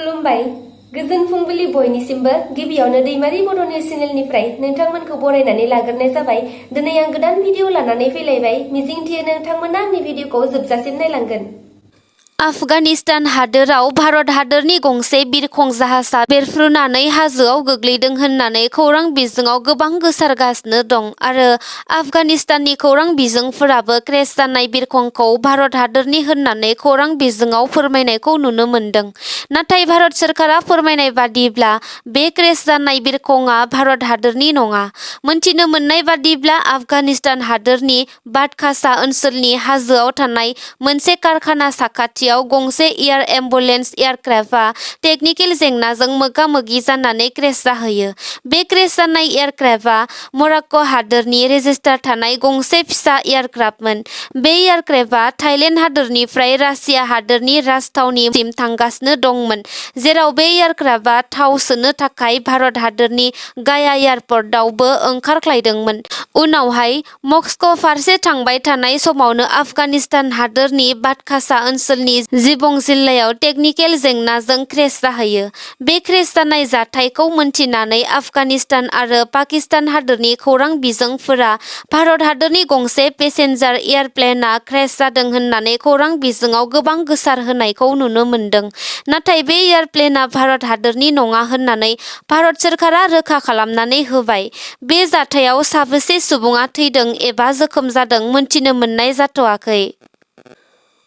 खुलुमबाय गोजोन फुंबिलि बयनिसिमबो गिबियावनो दैमारि बड' निउस चेनेलनिफ्राय नोंथांमोनखौ बरायनानै लाग्रोनाय जाबाय। दिनै आं गोदान भिडिअ लानानै फैलायबाय। मिजिंथियो नोंथांमोना आंनि भिडिअखौ जोबजासिम नायलांगोन। आफगानिस्तान हादोराव भारत हादोरनि गंसे बिरखं जाहाजआ बेरफ्रुनानै हाजोआव गोग्लैदों होननानै खौरां बिजोङाव गोबां गोसारगासिनो दं आरो आफगानिस्ताननि खौरां बिजोंफोराबो क्रेश जानाय बिरखंखौ भारत हादोरनि होननानै खौरां बिजोङाव फोरमायनायखौ नुनो मोन्दों। नाथाय भारत सोरखारा फोरमायनाय बादिब्ला बे क्रेश जानाय बिरखंआ भारत हादोरनि नङा। मोनथिनो मोननाय बादिब्ला आफगानिस्तान हादोरनि बादखासा ओनसोलनि हाजोआव थानाय मोनसे कारखाना साखाथियाव गंसे एयार एम्बुलेन्स एयारक्राफ्टआ टेकनिकेल जेंनाजों मोगा-मोगि जानानै क्रेश जाहैयो। बे क्रेश जानाय एयारक्राफ्टआ मरक्क' हादोरनि रेजिस्टार थानाय गंसे फिसा एयारक्राफ्टमोन। बे एयारक्राफ्टआ थाइलेन्ड हादोरनिफ्राय रासिया हादोरनि राजथावनिसिम थांगासिनो दंमोन, जेराव बे एयारक्राफ्टआ थाव सोनो थाखाय भारत हादोरनि गाया एयारपर्टआवबो ओंखारख्लायदोंमोन। उनावहाय मस्क' फारसे थांबाय थानाय समावनो आफगानिस्तान हादोरनि बादखासा ओनसोलनि जिबं जिल्लायाव टेकनिकेल जेंनाजों क्रेश जाहैयो। बे क्रेश जानाय जाथायखौ मोनथिनानै आफगानिस्तान आरो पाकिस्तान हादोरनि खौरां बिजोंफोरा भारत हादोरनि गंसे पेसेन्जार एयारप्लेनआ क्रेश जादों होननानै खौरां बिजोङाव गोबां गोसारहोनायखौ नुनो मोन्दों। नाथाय बे एयारप्लेनआ भारत हादोरनि नङा होननानै भारत सोरखारा रोखा खालामनानै होबाय। बे जाथायाव साबेसे सुबुङा थैदों एबा जोखोम जादों मोनथिनो मोननाय जाथ'वाखै।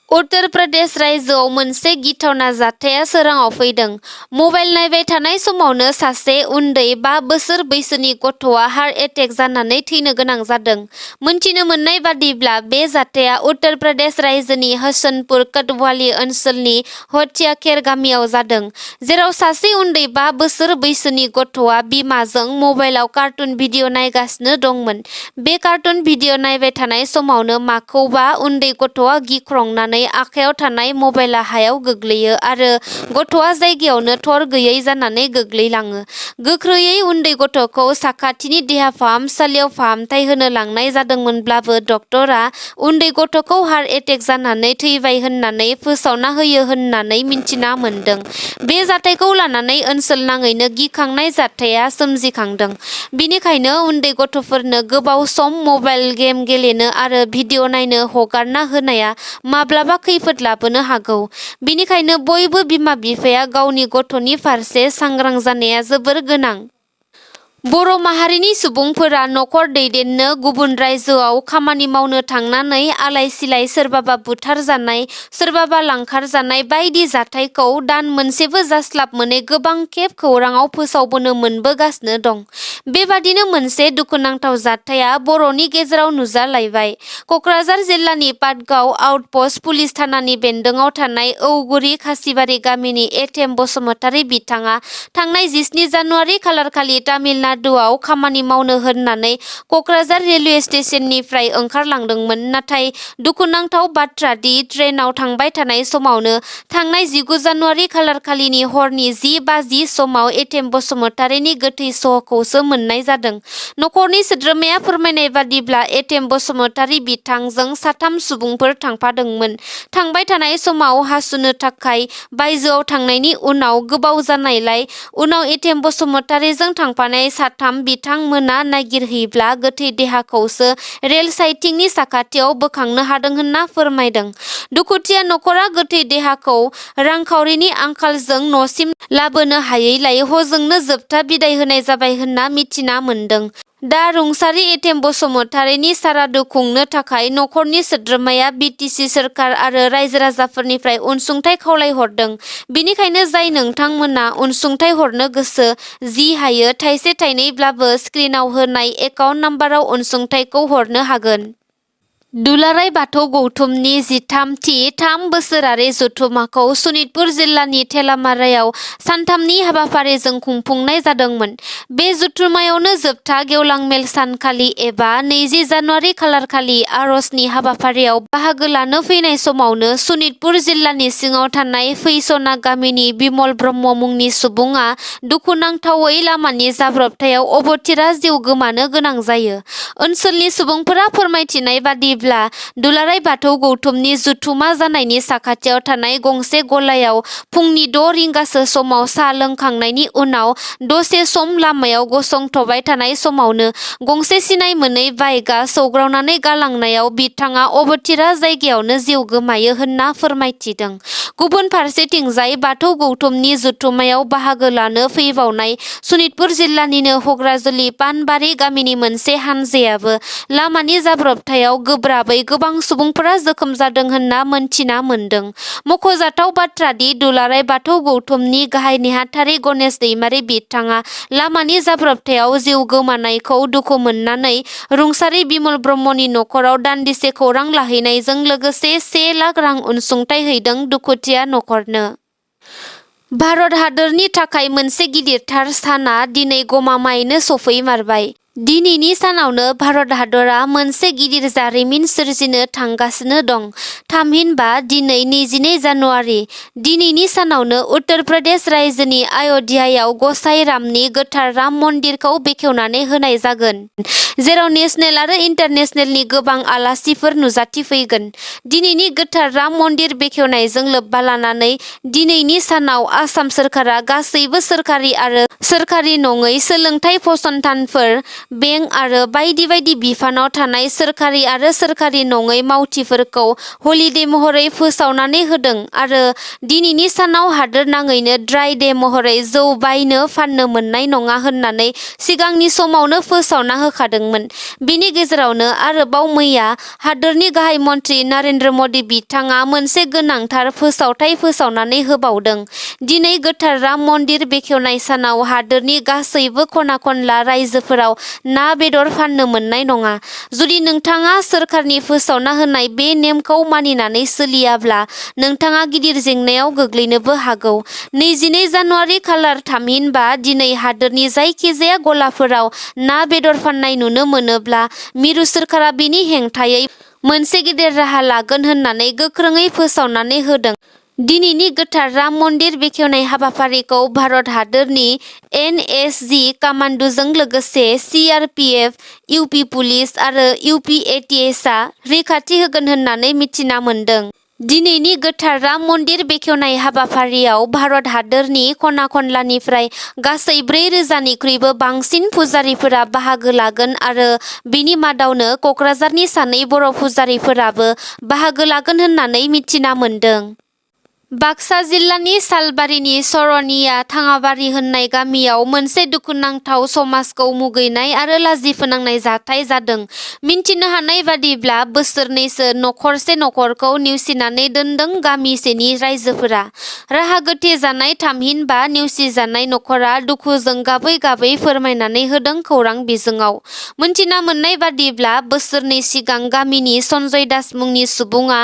उत्तर प्रदेश रायजोआव मोनसे गिथावना जाथाया सोराङाव फैदों। मबाइल नायबाय थानाय समावनो सासे उन्दै 5 बोसोर बैसोनि गथ'आ हार्ट एटेक जानानै थैनो गोनां जादों। मोनथिनो मोननाय बादिब्ला बे जाथाया उत्तर प्रदेश रायजोनि हसनपुर कटवाली ओनसोलनि हथियाखेर गामियाव जादों, जेराव सासे उन्दै 5 बोसोर बैसोनि गथ'आ बिमाजों मबाइलाव कार्टुन भिडिअ नायगासिनो दंमोन। बे कार्टुन भिडिअ नायबाय थानाय समावनो माखौबा उन्दै गथ'आ गिख्रंनानै आखायाव थानाय मबाइला हायाव गोग्लैयो आरो गथ'आ जायगायावनो थर गैयै जानानै गोग्लैलाङो। गोख्रैयै उन्दै गथ'खौ साखाथिनि देहा फाहामसालियाव फाहामथाय होनो लांनाय जादोंमोनब्लाबो डक्टरा उन्दै गथ'खौ हार्ट एटेक जानानै थैबाय होननानै फोसावना होयो होननानै मिन्थिना मोन्दों। बे जाथायखौ लानानै ओनसोल नाङैनो गिखांनाय जाथाया सोमजिखांदों। बिनिखायनो उन्दै गथ'फोरनो गोबाव सम मबाइल गेम गेलेनो आरो भिडिअ नायनो हगारना होनाया माब्लाबा खैफोद लाबोनो हागौ। बिनिखायनो बयबो बिमा-बिफाया गावनि गथ'नि फारसे सांग्रां जानाया जोबोर गोनां। बर' माहारिनि सुबुंफोरा न'खर दैदेननो गुबुन रायजोआव खामानि मावनो थांनानै आलाय-सिलाय, सोरबाबा बुथारजानाय, सोरबाबा लांखारजानाय बायदि जाथायखौ दान मोनसेबो जास्लाबमोनै गोबां खेब खौराङाव फोसावबोनो मोनबोगासिनो दं। बेबादिनो मोनसे दुखुनांथाव जाथाया बर'नि गेजेराव नुजालायबाय। कक्राझार जिल्लानि पाटगाव आउटपस्ट पुलिस थानानि बेन्दोङाव थानाय औगुरि खासिबारि गामिनि एथेम बसुमतारी बिथाङा थांनाय 17 जानुवारि खालारखालि तामिलनाडुआव खामानि मावनो होननानै कक्राझार रेलवे स्टेशननिफ्राय ओंखारलांदोंमोन। नाथाय दुखुनांथाव बाथ्रा दि ट्रेनआव थांबाय थानाय समावनो थांनाय 19 जानुवारि खालारखालिनि हरनि 10 बाजि समाव एथेम बसुमतारीनि गोथै सह'खौसो मोननाय जादों। न'खरनि सोद्रोमाया फोरमायनाय बादिब्ला एथेम बसुमतारी बिथांजों 3 सुबुंफोर थांफादोंमोन। थांबाय थानाय समाव हासुनो थाखाय बायजोआव थांनायनि उनाव गोबाव जानायलाय उनाव एथेम बसुमतारीजों थांफानाय 3 बिथांमोना नागिरहैब्ला गोथै देहाखौसो रेल साइटिंनि साखाथियाव बोखांनो हादों होनना फोरमायदों। दुखुथिया न'खरा गोथै देहाखौ रांखावरिनि आंखालजों न'सिम लाबोनो हायैलाय हजोंनो जोबथा बिदाय होनाय जाबाय होनना मिथिना मोन्दों। दा रुंसारि एथेम बसुमतारीनि सारादु खुंनो थाखाय न'खरनि सोद्रोमाया बिटिसि सोरखार आरो रायजो-राजाफोरनिफ्राय अनसुंथाइ खावलायहरदों। बिनिखायनो जाय नोंथांमोना अनसुंथाइ हरनो गोसो, जि हायो थाइसे थाइनैब्लाबो स्क्रिनआव होनाय एकाउन्ट नाम्बाराव अनसुंथाइखौ हरनो हागोन। दुलाराय बाथौ गौथुमनि 13थि 3 बोसोरारि जथुम्माखौ सनितपुर जिल्लानि थेलामारायाव सानथामनि हाबाफारिजों खुंफुंनाय जादोंमोन। बे जथुम्मायावनो जोबथा गेवलां मेल सानखालि एबा 20 जानुवारि खालारखालि आर'जनि हाबाफारियाव बाहागो लानो फैनाय समावनो सनितपुर जिल्लानि सिङाव थानाय फैसना गामिनि बिमल ब्रह्म मुंनि सुबुङा दुखुनांथावै लामानि जाब्रबथायाव अबथिरा जिउ गोमानो गोनां जायो। ओनसोलनि सुबुंफोरा फोरमायथिनाय बादिब्ला बादिब्ला दुलाराय बाथौ गौथुमनि जुथुमा जानायनि साखाथियाव थानाय गंसे गलायाव फुंनि 6 रिंगासो समाव साहा लोंखांनायनि उनाव दसे सम लामायाव गसंथ'बाय थानाय समावनो गंसे सिनाय मोनै बाइकआ सौग्रावनानै गालांनायाव बिथाङा अबथिरा जायगायावनो जिउ गोमायो होनना फोरमायथिदों। गुबुन फारसेथिंजाय बाथौ गौथुमनि जुथुमायाव बाहागो लानो फैबावनाय सनितपुर जिल्लानिनो हग्राजुलि पानबारि गामिनि मोनसे हानजायाबो लामानि जाब्रबथायाव गोब्राबै गोबां सुबुंफोरा जोखोम जादों होनना मोनथिना मोन्दों। मख'जाथाव बाथ्रादि दुलाराय बाथौ गौथुमनि गाहाय नेहाथारि गणेश दैमारि बिथाङा लामानि जाब्रबथायाव जिउ गोमानायखौ दुखु मोननानै रुंसारि बिमल ब्रह्मनि न'खराव दान्दिसे खौरां लाहैनायजों लोगोसे 1 लाख रां अनसुंथाइ हैदों दुखुथिया न'खरनो। भारत हादरनि थाखाय मोनसे गिदिरथार साना दिनै गमामायैनो सफैमारबाय। दिनैनि सानावनो भारत हादरा मोनसे गिदिर जारिमिन सोरजिनो थांगासिनो दं। थामहिनबा दिनै 22 जानुवारि। दिनैनि सानावनो उत्तर प्रदेश रायजोनि अय'ध्यायाव गसाइ रामनि गोथार राम मन्दिरखौ बेखेवनानै होनाय जागोन, जेराव नेसनेल आरो इन्टारनेसनेलनि गोबां आलासिफोर नुजाथिफैगोन। दिनैनि गोथार राम मन्दिर बेखेवनायजों लोब्बा लानानै दिनैनि सानाव आसाम सोरखारा गासैबो सोरखारि आरो सोरखारि नङै सोलोंथाइ फसंथानफोर, बेंक आरो बायदि बायदि बिफानाव थानाय सोरखारि आरो सोरखारि नङै मावथिफोरखौ हलिडे महरै फोसावनानै होदों आरो दिनैनि सानाव हादोर नाङैनो ड्राइ डे महरै जौ बायनो फाननो मोननाय नङा होननानै सिगांनि समावनो फोसावना होखादोंमोन। बेनि गेजेरावनो आरोबाव मैया हादोरनि गाहाय मन्त्रि नरेन्द्र मदि बिथाङा मोनसे गोनांथार फोसावथाय फोसावनानै होबावदों। दिनै गोथार राम मन्दिर बेखेवनाय सानाव हादोरनि गासैबो खना खनला रायजोफोराव ना बेदर फाननो मोननाय नङा। जुदि नोंथाङा सोरखारनि फोसावना होनाय बे नेमखौ मानिनानै सोलियाब्ला नोंथाङा गिदिर जेंनायाव गोग्लैनोबो हागौ। 22 जानुवारि खालार थामहिनबा दिनै हादोरनि जायखिजाया गलाफोराव ना बेदर फाननाय नुनो मोनोब्ला मिरु सोरखारा बेनि हेंथायै मोनसे गिदिर राहा लागोन होननानै गोख्रोङै फोसावनानै होदों। दिनैनि गोथार राम मन्दिर बेखेवनाय हाबाफारिखौ भारत हादोरनि NSG कामान्डुजों लोगोसे CRPF, UP पुलिस आरो UPATSआ रैखाथि होगोन होननानै मिथिना मोन्दों। दिनैनि गोथार राम मन्दिर बेखेवनाय हाबाफारियाव भारत हादोरनि खना खनलानिफ्राय गासै 4,000निख्रुइबो बांसिन फुजारिफोरा बाहागो लागोन आरो बेनि मादावनो क'क्राझारनि सानै बर' फुजारिफोराबो बाहागो लागोन होननानै मिथिना मोन्दों। बाक्सा जिल्लानि सालबारिनि सरनिया थाङाबारि होननाय गामियाव मोनसे दुखुनांथाव समाजखौ मुगैनाय आरो लाजिफोनांनाय जाथाय जादों। मिन्थिनो हानाय बादिब्ला बोसोरनैसो नखरसे नखरखौ नेवसिनानै दोनदों गामिसेनि रायजोफोरा। राहा गोथे जानाय थामहिनबा नेवसिजानाय नखरा दुखुजों गाबै गाबै फोरमायनानै होदों खौरां बिजोङाव। मोनथिना मोननाय बादिब्ला बोसोरनै सिगां गामिनि सन्जय दास मुंनि सुबुङा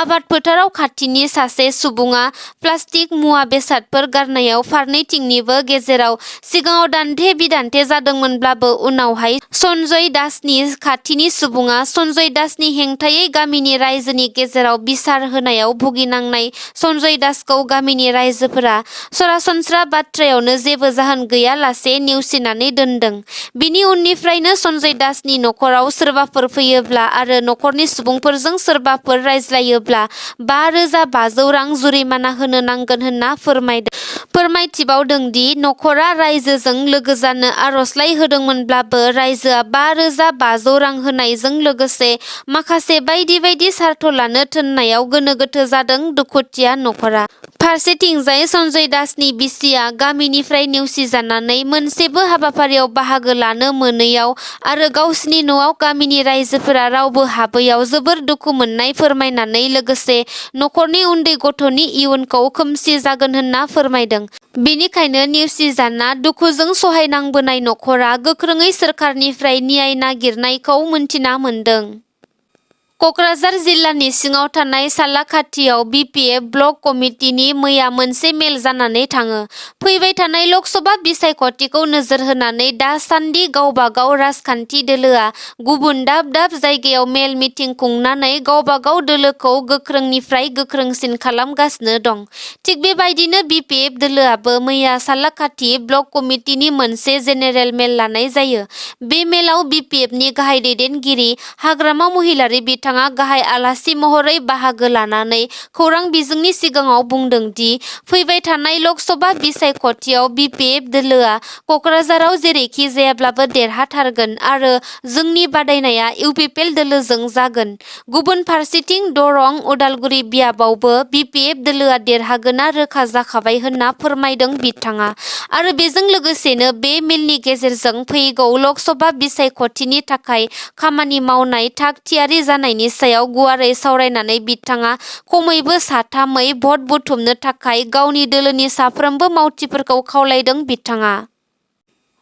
आबाद फोथाराव खाथिनि सासे सुबुङा प्लास्टिक मुवा बेसादफोर गारनायाव फारनैथिंनिबो गेजेराव सिगाङाव दान्थे बिदान्थे जादोंमोनब्लाबो उनावहाय सन्जय दासनि खाथिनि सुबुङा सन्जय दासनि हेंथायै गामिनि रायजोनि गेजेराव बिसार होनायाव भुगिनांनाय सन्जय दासखौ गामिनि रायजोफोरा सरासनस्रा बाथ्रायावनो जेबो जाहोन गैयालासे नेवसिनानै दोनदों। बिनि उननिफ्रायनो सन्जय दासनि नखराव सोरबाफोर फैयोब्ला आरो नखरनि सुबुंफोरजों सोरबाफोर रायज्लायोब्ला 5,500 रां जुरिमाना होनो नांगोन होनना फोरमायथिबावदोंदि नखरा रायजोजों लोगो जानो आर'जलाइ होदोंमोनब्लाबो रायजोआ 5,500 रां होनायजों लोगोसे माखासे बायदि बायदि सार्थ लानो थोननायाव गोनो गोथो जादों दुखुथिया नखरा। फारसेथिंजाय सन्जय दासनि बिसिया गामिनिफ्राय नेवसिजानानै मोनसेबो हाबाफारियाव बाहागो लानो मोनैयाव आरो गावसिनि न'आव गामिनि रायजोफोरा रावबो हाबैयाव जोबोर दुखु मोननाय फोरमायनानै लोगोसे नखरनि उन्दै गथ'नि इयुनखौ खोमसि जागोन होनना फोरमायदों। बेनिखायनो नेवसिजाना दुखुजों सहायनांबोनाय नखरा गोख्रोङै सोरखारनिफ्राय न्याय नागिरनायखौ मोनथिना मोन्दों। क'क्राझार जिल्लानि सिङाव थानाय सालाकाथियाव BPF ब्लक कमिटिनि मैया मोनसे मेल जानानै थाङो। फैबाय थानाय लकसभा बिसायख'थिखौ नोजोर होनानै दासान्दि गावबागाव राजखान्थि दोलोआ गुबुन दाब दाब जायगायाव मेल मिटिं खुंनानै गावबागाव दोलोखौ गोख्रोंनिफ्राय गोख्रोंसिन खालामगासिनो दं। थिग बेबायदिनो BPF दोलोआबो मैया सालाकाथि ब्लक कमिटिनि मोनसे जेनेरेल मेल लानाय जायो। बे मेलाव BPFनि गाहाय दैदेनगिरि हाग्रामा महिलारि बिथाङा बिथाङा गाहाय आलासि महरै बाहागो लानानै खौरां बिजोंनि सिगाङाव बुंदों दि फैबाय थानाय लकसभा बिसायख'थियाव BPF दोलोआ क'क्राझाराव जेरैखि जायाब्लाबो देरहाथारगोन आरो जोंनि बादायनाया UPPL दोलोजों जागोन। गुबुन फारसेथिं दरं उदालगुरि बियाबावबो BPF दोलोआ देरहागोना रोखा जाखाबाय होनना फोरमायदों बिथाङा आरो बेजों लोगोसेनो बे मेलनि गेजेरजों फैगौ लकसभा बिसायख'थिनि थाखाय खामानि मावनाय थाग थियारि जानायनि सायाव गुवारै सावरायनानै बिथाङा खमैबो साथामै भट बुथुमनो थाखाय गावनि दोलोनि साफ्रोमबो मावथिफोरखौ खावलायदों बिथाङा।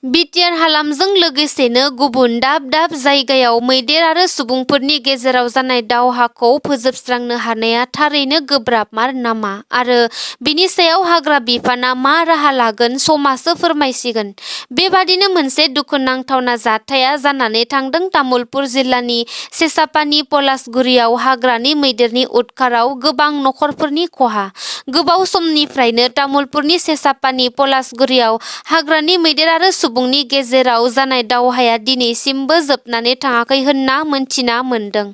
बिटिआर हालामजों लोगोसेनो गुबुन दाब दाब जायगायाव मैदेर आरो सुबुंफोरनि गेजेराव जानाय दावहाखौ फोजोबस्रांनो हानाया थारैनो गोब्राबमार नामा आरो बिनि सायाव हाग्रा बिफाना मा राहा लागोन समासो फोरमायसिगोन। बेबादिनो मोनसे दुखुनांथावना जाथाया जानानै थांदों तामुलपुर जिल्लानि सेसापानि पलासगुरियाव हाग्रानि मैदेरनि उदखाराव गोबां नखरफोरनि खहा। गोबाव समनिफ्रायनो तामुलपुरनि सेसापानि पलासगुरियाव हाग्रानि मैदेर आरो सुबुंनि गेजेराव जानाय दावहाया दिनैसिमबो जोबनानै थाङाखै होनना मोनथिना मोनदों।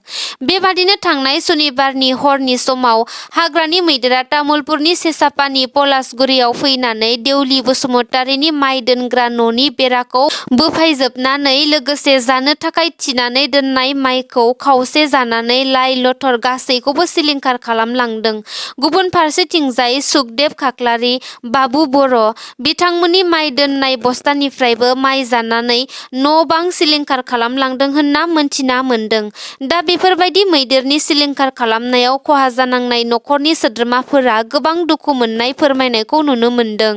बेबादिनो थांनाय सनिबारनि हरनि समाव हाग्रानि मैदेरा तामुलपुरनि सेसापानि पलासगुरियाव फैनानै देउलि बसुमतारीनि माइ दोनग्रा न'नि बेराखौ बोफायजोबनानै लोगोसे जानो थाखाय थिनानै दोननाय माइखौ खावसे जानानै लाइ लथर गासैखौबो सिलिंखार खालामलांदों। गुबुन फारसेथिंजाय सुखदेव खाख्लारि, बाबु बर' बिथांमोननि माइ दोननाय बस्तानिफ्रायबो माइ जानानै न'-बां सिलिंखार खालामलांदों होनना मोनथिना मोनदों। दा बेफोरबायदि मैदेरनि सिलिंखार खालामनायाव खहा जानांनाय नखरनि सोद्रोमाफोरा गोबां दुखु मोननाय फोरमायनायखौ नुनो मोनदों।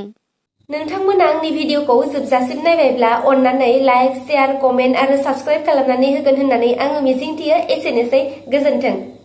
नोंथांमोना आंनि भिडिअखौ जोबजासिम नायबायब्ला अन्नानै लाइक, शेयार, कमेन्ट आरो साबस्क्राइब खालामनानै होगोन होननानै आङो मिजिंथियो। एसेनोसै, गोजोन्थों।